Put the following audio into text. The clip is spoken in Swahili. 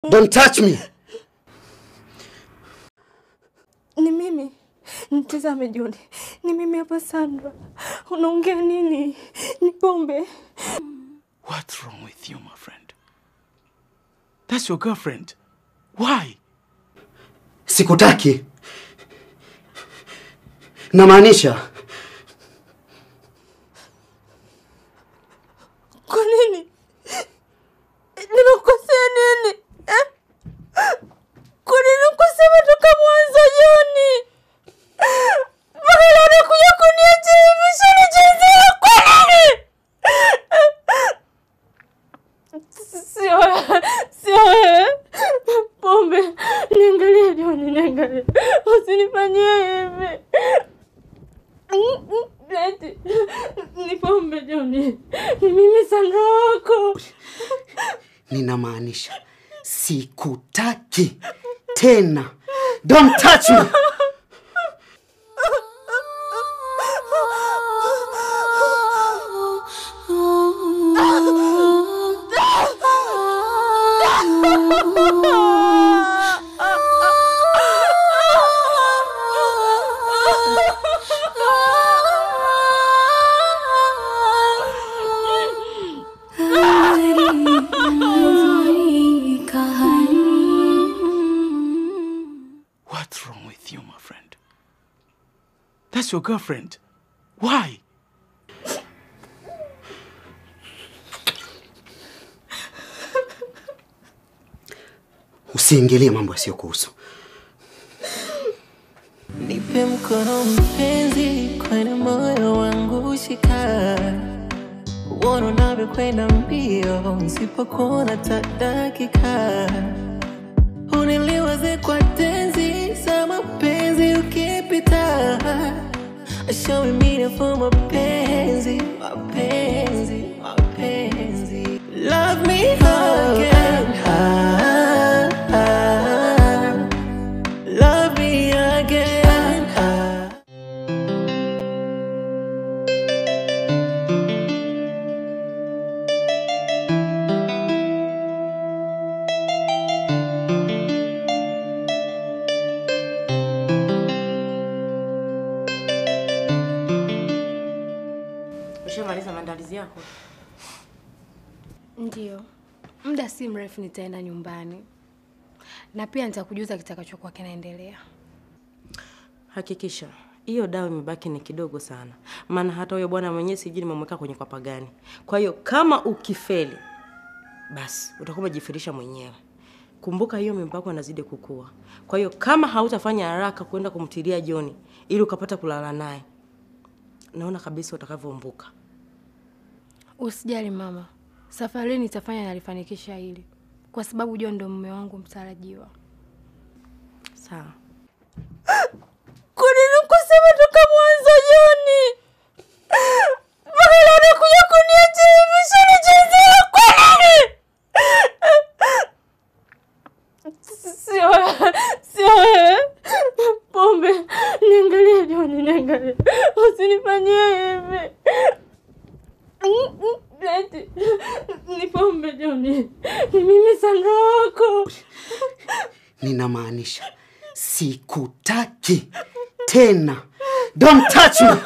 Don't touch me. Ni mimi. Nitazame John. Ni mimi hapa Sandra. Unaongea nini? Ni pombe. What's wrong with you, my friend? That's your girlfriend. Why? Sikutaki. Namaanisha. Kwa nini? Nimekukosea nini? Eh? Kwa nini ukosema toka mwanzo John? Mpaka leo unakuja kuniacha hivi, ushanichezea kwa nini? Sio wewe. Pombe, niangalie John, niangalie. Usinifanyie hivi. Leti, ni pombe John. Ni mimi Sandra wako. Ninamaanisha sikutaki tena. Don't touch me. What's wrong with you, my friend? That's your girlfriend. Why? Usiingilie mambo yasiyokuhusu. Nipe mkono mpenzi, kwenye moyo wangu shika. Uone unavyokwenda mbio, nisipokuona hata dakika. Uniliwaze kwa tenzi za mapenzi ukipita. Show me for mapenzi, mapenzi, mapenzi. Love me again. Ah, ah, love me again. Ah. Ushamaliza maandalizi yako? Ndio. Muda si mrefu nitaenda nyumbani. Na pia nitakujuza kitakachokuwa kinaendelea. Hakikisha hiyo dawa imebaki ni kidogo sana. Maana hata huyo bwana mwenyewe sijui nimemweka kwenye kwapa gani. Kwa hiyo kama ukifeli basi utakuwa umejifilisha mwenyewe. Kumbuka hiyo mimba yako inazidi kukua. Kwa hiyo kama hautafanya haraka kwenda kumtilia John ili ukapata kulala naye, naona kabisa utakavyoombuka. Usijali mama. Safari nitafanya nalifanikisha hili. Kwa sababu John ndo mume wangu mtarajiwa. Sawa. Kwa nini ukosema toka mwanzo John? Mpaka leo unakuja kuniacha hivi, ushanichezea kwa nini? Sio wewe. Pombe, niangalie John, niangalie. Usinifanyie hivi. Leti, ni pombe John. Ni mimi Sandra wako. Ninamaanisha sikutaki tena. Don't touch me.